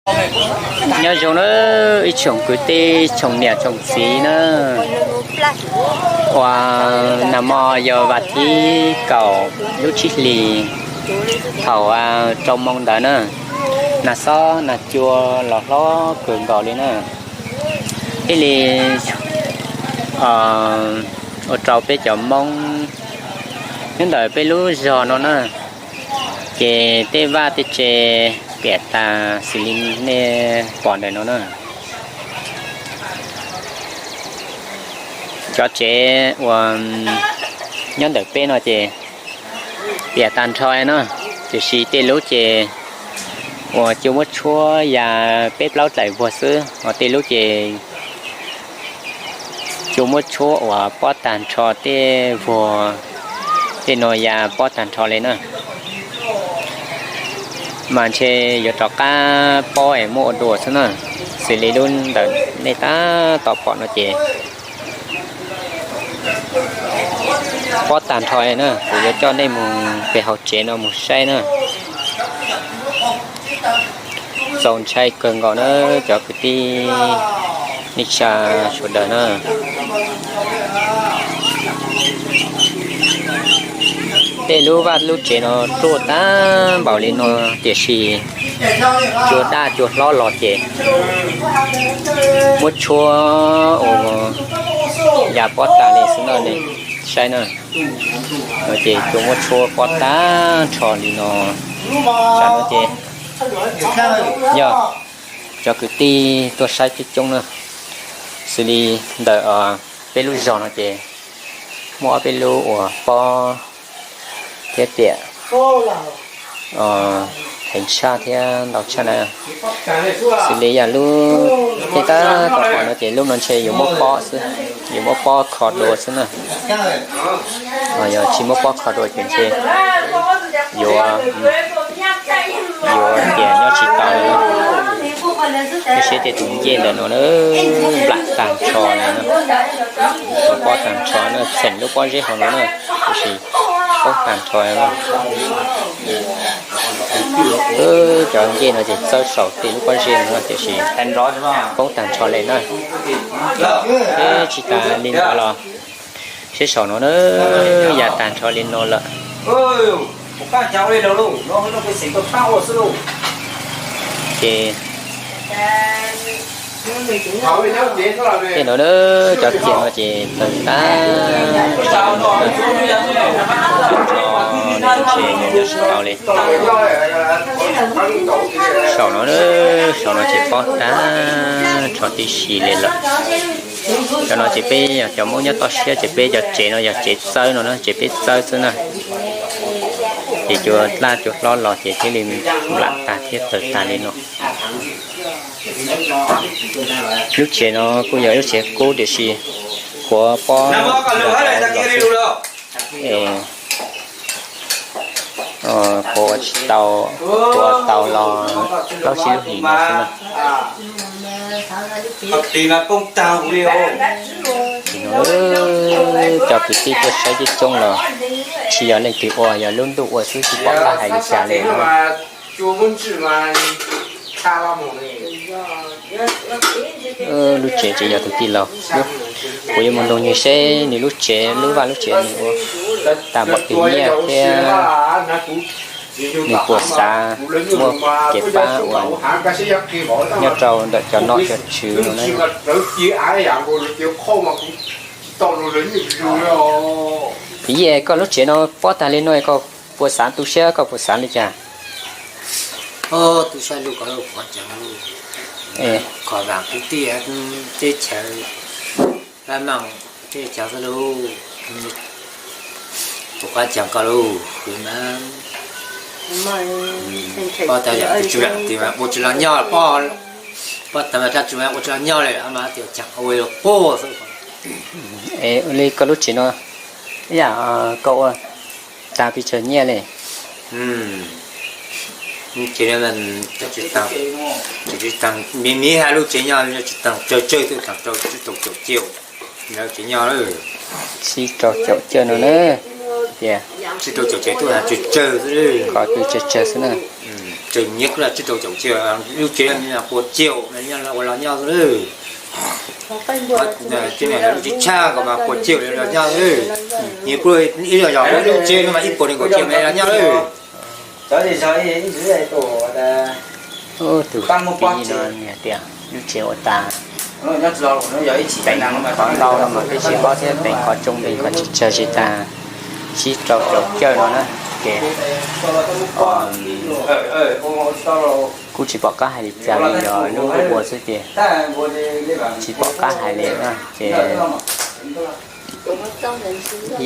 Nyob zoo na ib tsoom kwv tij tsoom niam tsoom txiv na, uas nag hmo yog vas thib kaum lub tsib hlis thaum rau moo ntawd na, nag xob nag cua los hlob kawg nkaus li na. Thiaj li ua rau peb cov Hmoob nyob ntawm peb lub zos no na, ces tej vaj tej tse piam tas xws li nej pom ntawm no na. Cov tsev uas nyob ntawm peb no ces piam tag nrho na, tiam sis tej lub ces uas cua muab tshuab ya peb plaub dlaim vuag xwb, ho tej lub ces cua muab tshuab uas pob tag nrho tej vuag, tej no ya pob tag nrho li na. Mas ntshe yuav rov qab pob es muab ua dua xwb na, xws li lub ntawm nej tab tom pom no ces pob tag nrho na. Kuv yuav coj nej mus pem hauv tsev no mus saib na. Txaus ntshai kawg nkaus na cov kwv tij neej tsa sawv daws na. Tej lub vaj lub tsev no ruaj tag npaum li no, tiam sis cua daj cua hlob los ces muab tshuab ua ya pob tag li xwb no ne. Saib na, no ces cua muab tshuab pob tag nrho li no. Tsam no ces yog cov kwv tij tuaj saib coob coob na, xws li ntawm peb lub zos no ces muaj ob peb lub uas pob thiab piam heev tshaj thiab ntau tshaj na. Xws li yog lub tej tab tom pom no ces lub no ntshe yuav muab pob xwb, yuav muab pob kho dua xwb na. Yog tsis muab pob kho dua ces ntshe yuav, yuav tias nyob tsis tau li. Ib seb tej tus ncej ntawm no na, nplam tag nrho li na, pob tag nrho na, txheem lub pob zeb hauv no na, tiam sis poob tag nrho na. Cov ncej no ces txawb saum tej lub pob zeb no na, tiam sis poob tag nrho li na. Tsis tas li ntawd los seb saum no na, ya tag nrho li no lawm. Ces tej no na, cov kiag no ces tawg tag nrho, nws tsis tau li. Saum no, saum no ces pob tag nrho tib si li lawm. Cov no ces peb yog cov Hmoob nyob toj siab ces peb cov tsev no yog tsev txawb no na, tsev peb txawb xwb na. Ces cua daj cua hlob los ces thiaj li nplam tag thiab tawg tag li no. Lub tsev no kuj yog lub tsev qub tiam sis qhuav pob los xwb, qhuav ua tsis tau, qhuav tau los plaub tsib lub hlis no xwb na. Cov kwv tij tuaj saib coob coob los tsis yog leej twg ua, yog lub ntuj ua xwb tsis pom qab hais li cas li. Lub tsev tseem yog tus tij laug, kuv yuav mus nug nws seb nws lub tsev, lub vaj lub tsev nws ua tag npaum twg nyiaj thiab nws puas xav muaj kev pab uas nyob rau ntawm cov nom cov tswv no na. Yij, koj lub tsev no pob tag li no koj puas xav tu siab, koj puas xav li cas? Tu siab lug, koj lub qhov ceev lug, koj vaam kwv tij teb chaws lab maam teb chaws xwb lug. Kuv qhov ceev koj lug, kuv na, pob tag yam tus tsis ua tsis los nyog, pob tag mas dlaab tsi ua tsis los nyog le, mas tias ceev ua quaj xwb. Ua li koj lub tsev no, ib yam koj ua tag pes tsawg nyiaj le? Ces tsis taag, miv miv hab lub tsev nyob tsis taag tsawg tsawg xwb, taag rau tsib rau caum ciaj, tsev nyob tsib rau caum ciaj no na, tias tsib rau caum ciaj tub has tsawg tsawg xwb, qhov tub tsawg tsawg xwb na. Tseem nyiaj kuj los tsib rau caum ciaj, lub tsev puas ciaj ua los nyob xwb. Tsev neeg lub tsev tshaj ko mas puas ciaj los nyob xwb. Nyiaj kuj ib yam yog lub tsev no mas ib puas nees nkaum ciaj los nyob xwb. Tus tib no nws hais tias lub tsev ua tas, peem qhov ntau no mas peb tsis paub thiab, peem qhov tsoo peem qhov tsis tsawg tsis tas tsib rau caum ciaj no na. Ces kuj tsis pom qab hais li cas li, yog lub ua xwb ces tsis pom qab hais li na. Ces ib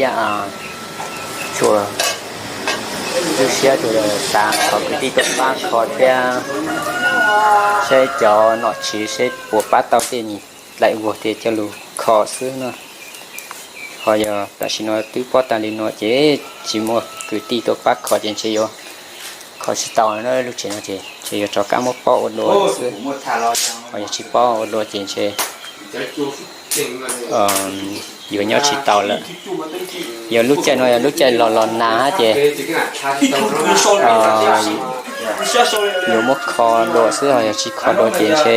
yam tsuas tu siab tsuas xav thov kwv tij tuaj pab kho thiab, saib cov nom tswv seb puas pab tau tej nyuag daim vuag tias coj lug kho xwb na. Ho yog tam sim no twb pob tag li no ces tsis muaj kwv tij tuaj pab kho ces ntshe yuav kho tsis tau na. Lub tsev no ces ntshe yuav rov qab muab pob ua dua xwb. Ho yog tsis pob ua dua ces ntshe yuav nyob tsis tau lawm. Yog lub caij no yog lub caij los los nag hab ces yuav muab kho dua xwb, ho yog tsis kho dua ces ntshe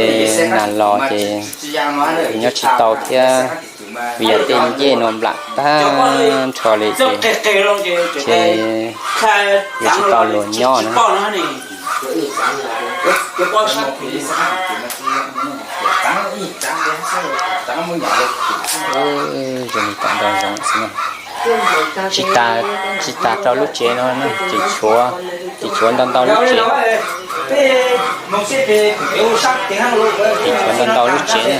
nag los ces yuav nyob tsis tau thiab. Vim yog tej ncej no nplam tag nrho li ces ntshe yuav tsis tau luag nyob na. Zoo li tom ntau zoo xwb na. Tsis tas, tsis tas rau lub tsev no, tseem tshuav, tseem tshuav ntau ntau lub tsev. Tseem tshuav ntau ntau lub tsev na.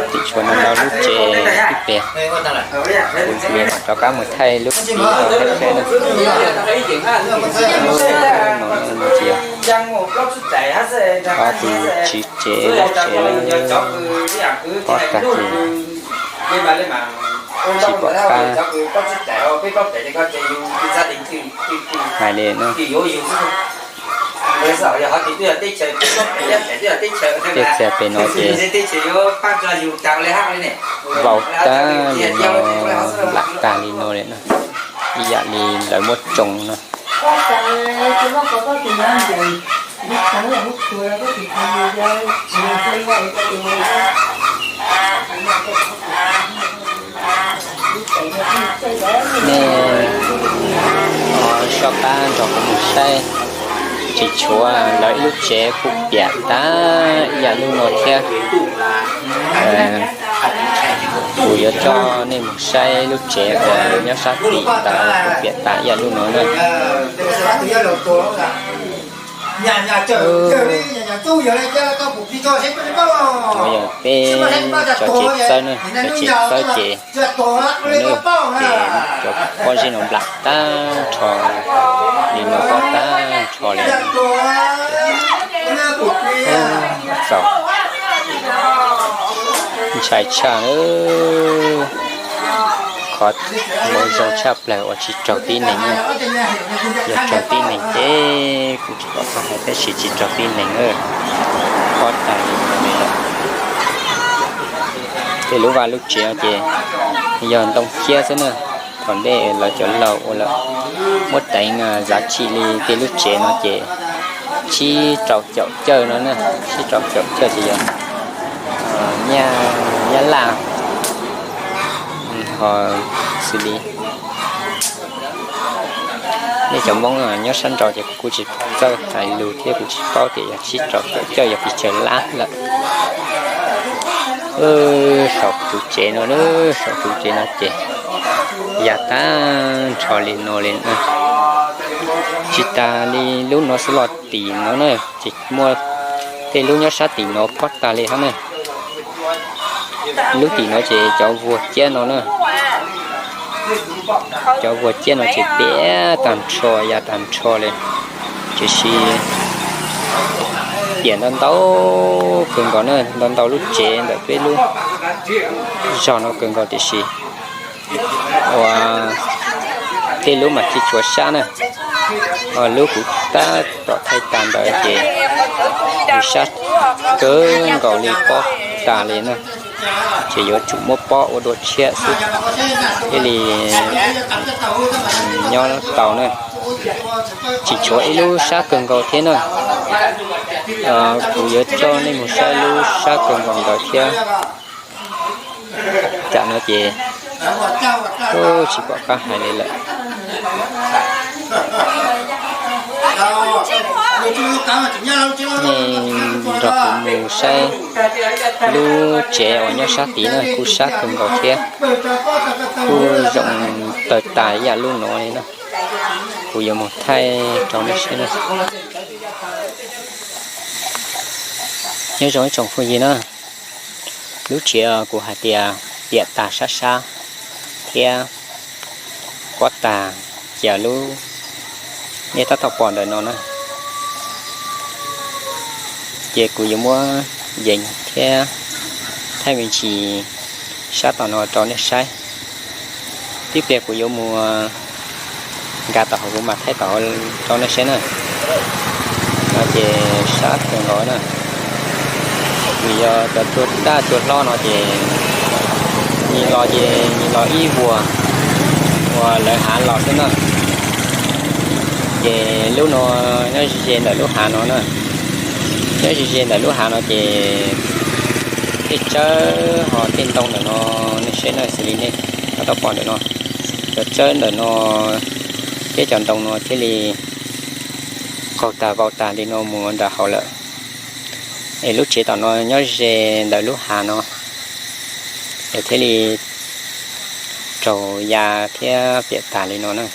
Tseem tshuav ntau ntau lub tsev ib pliag, kuv mam rov qab mus thaij lub tsev no. Ob tug tswv tsev lub tsev pob tag li, tsis pom qab hais li na. Tej txiag pem no ces vau tag li no, nplam tag li no li na, ib yam li lawv muab tsoo no. Nej ho soj qab nrog kuv mus saib, tseem tshuav lawv ib lub tsev kuj piam tag ib yam lub no thiab. Kuv yuav coj nej mus saib lub tsev uas nyob sab tim ntawd kuj piam tag ib yam lub no na. Yog peb cov tsev txawb na, cov tsev txawb ces, ces cov pob zeb no nplam tag nrho li no, pob tag nrho li. Txaus ntshai tshaj, qhov muaj zoo tshaj plaws uas tsis raug tib neeg. Yog raug tib neeg ces kuv tsis pom qab hais, tab sis tsis raug tib neeg na. Pob tag li no li lawm. Tej lub vaj lub tsev no ces yog ntoo ciab xwb na. Thaum ntej lawv cov laus ua lawm muab teev zav tsim li tej lub tsev no ces tsib rau caum cawj no na, tsib rau caum cawj ces yog nyab laj ho xws li nej cov Hmoob nyob sab nraud ces kuv kuj tsis txawj hais lus thiab kuv tsis paub tias yog tsib rau caum cawj yog pes tsawg lab lawm. Saum tus tsev no, saum tus tsev no ces ya tag nrho li no li na. Tsis tas li lub no xwb los tim no na, ces muaj tej lub nyob sab tim no pob tag li hab na. Lub tim no ces cov vuag ciab no na, cov vuag ciab no ces piam tag nrho ya tag nrho li, tiam sis piam ntau ntau kawg nkaus na, ntau ntau lub tsev ntawm peb lub zog no kawg nkaus tiam sis ua tej lub mas tsis tshuav sab na. Lub kuv tab tom thaij tas ntawd ces nws sab kawg nkaus li pob tas li na, ces yuav tsum muab pob ua dua tshiab xwb thiaj li nyob tau na. Tseem tshuav ib lub sab kawg nkaus thiab na. Kuv yuav coj nej mus saib lub sab kawg nkaus ntawd thiab. Tam no ces tsis pom qab hais li lawm. Nej nrog kuv mus saib lub tsev uas nyob sab tid na, kuj sab kawg nkaus thiab, kuj zoo tawg tas ib yam lub no li na. Kuv yuav mus thaij rau nej saib na. Nyob zoo ib tsoom phooj ywg na, lub tsev kuv hais tias piam tas sab sab thiab pob tag, ces lub, nej tab tom pom ntawm no na, ces kuv yuav muab yees thiab thaij me ntsis sab tom no rau nej saib. Tib pliag kuv yuav mus nkag tom hauv kuv mam thaij tom hauv rau nej saib na. No ces sab kawg nkaus na. Vim yog cov cua daj cua hlob no ces nyias los ces nyias los ib vuag uas lawv hav los xwb na. Ces lub no nyob ze ze ntawm lub hav no na. Nyob ze ze ntawm lub hav no ces tej tsawb ho tej ntoo ntawm no, nej saib na, xws li nej tab tom pom ntawm no, cov tsawb ntawm no thiab cov ntoo no thiaj li qaug tag vau tag li no mus nram hauv lawm. Es lub tsev tom no nyob ze ntawm lub hav no, es thiaj li raug ya thiab piam tas li no na.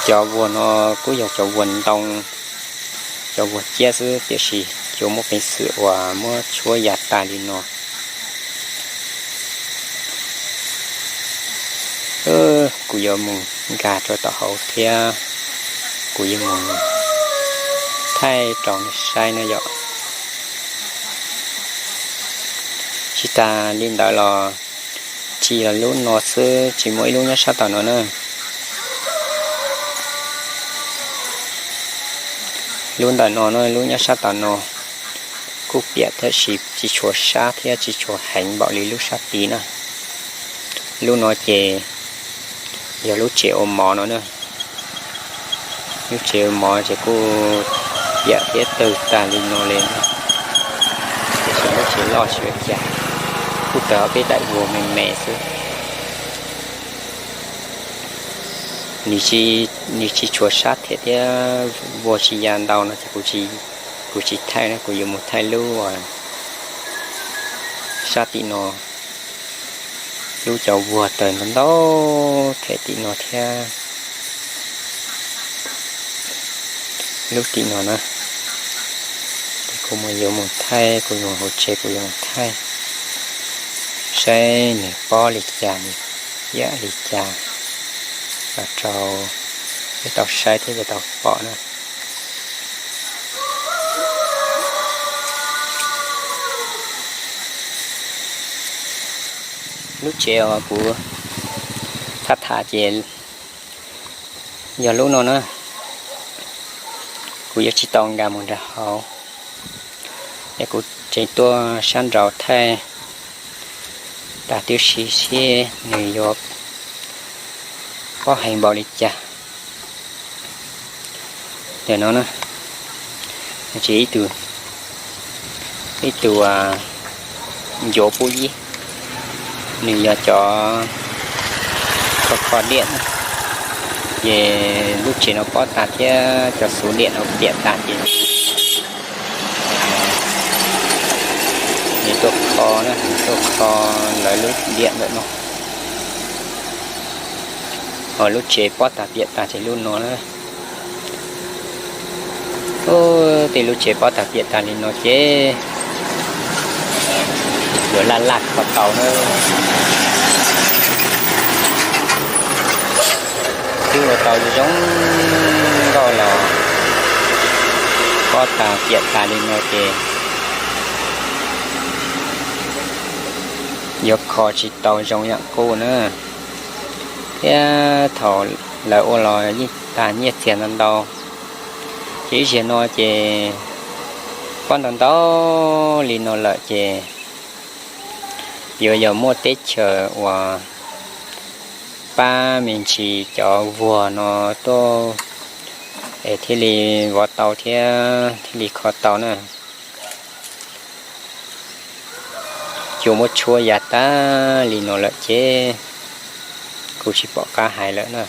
Cov vuag no kuj yog cov vuag ntoo, cov vuag ciab xwb, tiam sis cua muaj peev xwm uas muab tshuab ya tas li no. Kuv yuav mus nkag rau tom hauv thiab kuv yuav mus thaij rau nej saib na yom. Tsis tas li ntawd los tsis yog lub no xwb, tsis muaj ib lub nyob sab tom no na. Lub ntawm no na, lub nyob sab tom no kuj piam tab sis tsis tshua sab thiab tsis tshua heev npaum li lub sab tid na. Lub no ces yog lub tsev ua mov no na. Lub tsev ua mov ces kuj piam thiab tawg tag li no li. Tiam sis lub tsev loj tsis ua cas, kuj tawg ob peb daim vuag me me xwb. Nws tsis tshua sab thiab thiab, vuag tsis ya ntau no ces kuv tsis thaij na, kuv yuav mus thaij lub sab tim no, lub cov vuag tawg ntau ntau them tim no thiab. Lub tim no na, ces kuv mus yuav mus thaij, kuv yuav mus hauv tsev kuv yuav mus thaij saib nws pob li cas, nws piam li cas, los rau peb tau saib thiab peb tau pom na. Lub tsev uas kuv tham tham ces yog lub no na. Kuv yuav tsis tau nkag mus nram hauv, es kuv tseem tuaj sab nraud thaij tas tib si seb nws yuav pob heev npaum li cas. Ntawm no na, tsev ib tug, ib tug ncuav pub yib, nws yog cov kho kho diam, ces lub tsev no pob tas thiab cov xuv diam no piam tas ces nws tuaj kho na, nws tuaj kho lawv lub diam ntawm no. Ho lub tsev pob tas piam tas ces lub no na. Tej lub tsev pob tas piam tas li no ces yuav laj laj kho tau na. Twb ua tau zoo nkauj los pob tas piam tas li no ces yuav kho tsis tau zoo yam qub na. Thiab thaum lawv ua los yeej tas nyiaj txiag ntau ntau, ces ib zaug no ces pob ntau ntau li no lawm ces yuav yog muaj teb chaws uas pab me ntsis cov vuag no tuaj es thiaj li vov tau thiab thiaj li kho tau na. Cua muab tshuab ya tag li no lawm ces kuv tsis pom qab hais lawm na.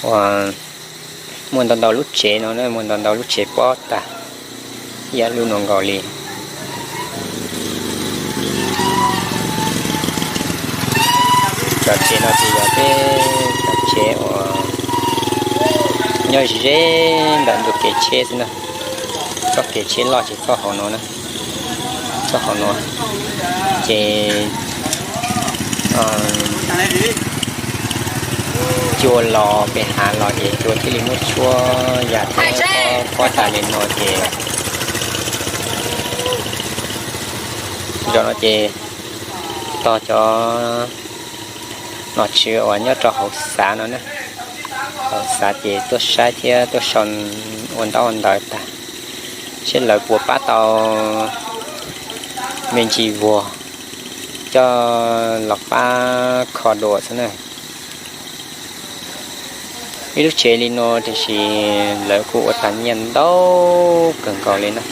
Ua, muaj ntau ntau lub tsev no na, muaj ntau ntau lub tsev pob tag, ib yam lub no nkaus li. Cov tsev no ces yog peb cov tsev uas nyob ze ntawm ntug kev tsheb xwb na. Txoj kev tsheb loj ces txoj hauv no na, txoj hauv no ces cua los pem hav los ces cua thiaj li muab tshuab ya thiab pob tag li no ces zaum no ces tog cov nom tswv uas nyob rau hauv xav no na, hauv xav ces tuaj saib thiab tuaj sau ua ntaub ua ntawv tag, seb lawv puas pab tau me ntsis vuag coj los pab kho dua xwb na. Ib lub tsev li no tiam sis lawv kuj ua tag nyiaj ntau kawg nkaus li na.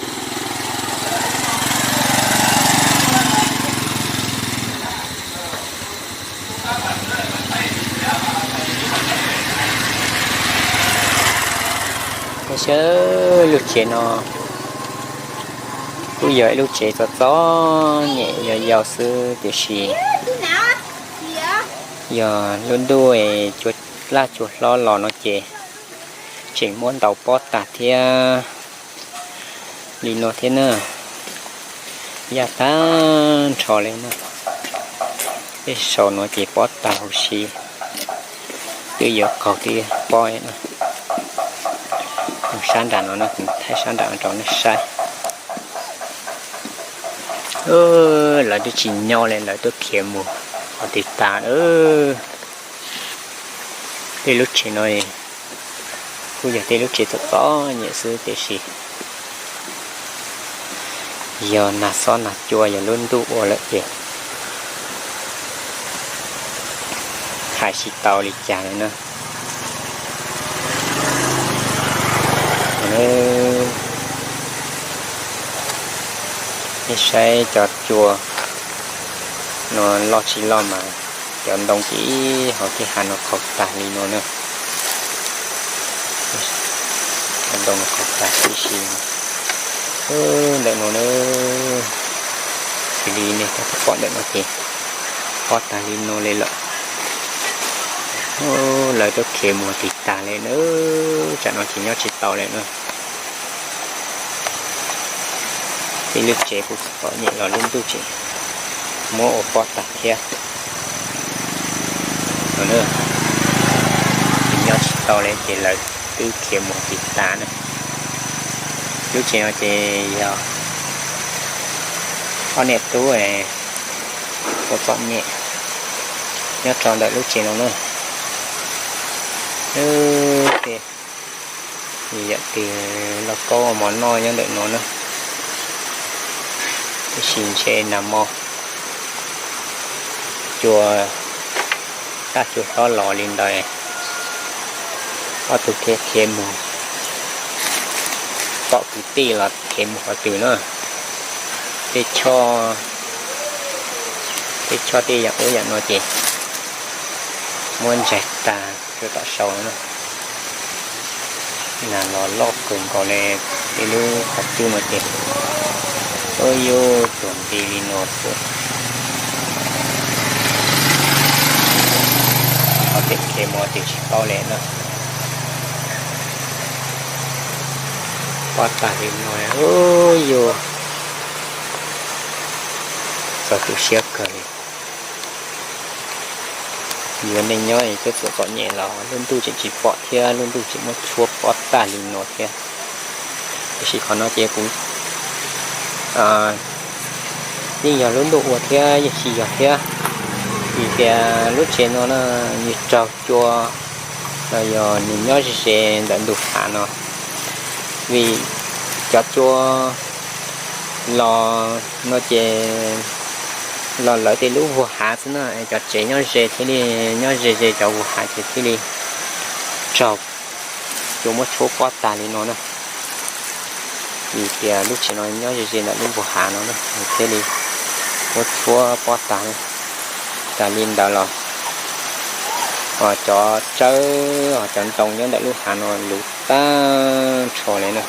Saib lub tsev no kuj yog ib lub tsev txom txom nyem yau yau xwb tiam sis yog lub ntuj cua laj cua hlob los no ces tseem muab ntaus pob tag thiab li no thiab na. Ya tag nrho li na. Tej saum no ces pob tag huv si, twb yuav qaug twb pob na. Sab nram no na, thaij sab nram rau nej saib. Lawv twb tsis nyob li, lawv twb khiav mus ua tiv tas. Tej lub tsev no kuj yog tej lub tsev txom txom nyem xwb tiam sis yog nag xob nag cua, yog lub ntuj ua lawm ces hais tsis tau li cas li na. Nej saib cov cua no loj tsis loj mas cov ntoo ces hauv tej hav no qaug tag li no na. Cov ntoo no qaug tag tib si. Ntawm no na, xws li nej pom ntawm no ces pob tag li no li lawm. Lawv twb khiav mus tiv tas li na, tsam no ces nyob tsis tau li na. Tej lub tsev kuj txom nyem los lub ntuj tseem muab ua pob tag thiab. Ces nyob tsis tau li ces lawv twb khiav mus tiv tas na. Lub tsev no ces yog ob niam tub ua txom nyem nyob rau ntawm lub tsev no na. Tej yam twg lauj kaub mov noj nyob ntawm no na. Tiam sis ntshe nag hmo cua laj cua hlob los li ntawd, ob tug khiav khiav mus, pom kwv tij los khiav mus qhov twg na. Tej choj, tej choj tej yam ub yam no ces muab ntsaig tag rau tom saud na. Nag los loj kawg nkaus li, tej lub qhov cub no ces yuav tuag nti li no xwb. Ob peb khiav mus ces tsis paub li na. Pob tag li no, yus txog tu siab kawg li. Yuav neej nyob twb txom txom nyem los lub ntuj tseem tsis pom thiab, lub ntuj tseem muab tshuab pob tag li no thiab. Tiam sis qhov no ces kuv yeej yog lub ntuj ua thiab yeej tsis yog thiab, vim tias lub tsev no na nws raug cua los yog nws nyob ze ze ntawm ntug hav no, vim cov cua los no ces los lawv tej lub vuag hav xwb na, cov tsev nyob ze thiaj li, nyob ze ze cov vuag hav ces thiaj li raug cua muab tshuab pob tag li no na. Vim tias lub tsev no nyob ze ze ntawm lub vuag hav no na, thiaj li muab tshuab pob tag. Tas li ntawd los cov tsawb, cov ntoo nyob ntawm lub hav no luv tag nrho li na.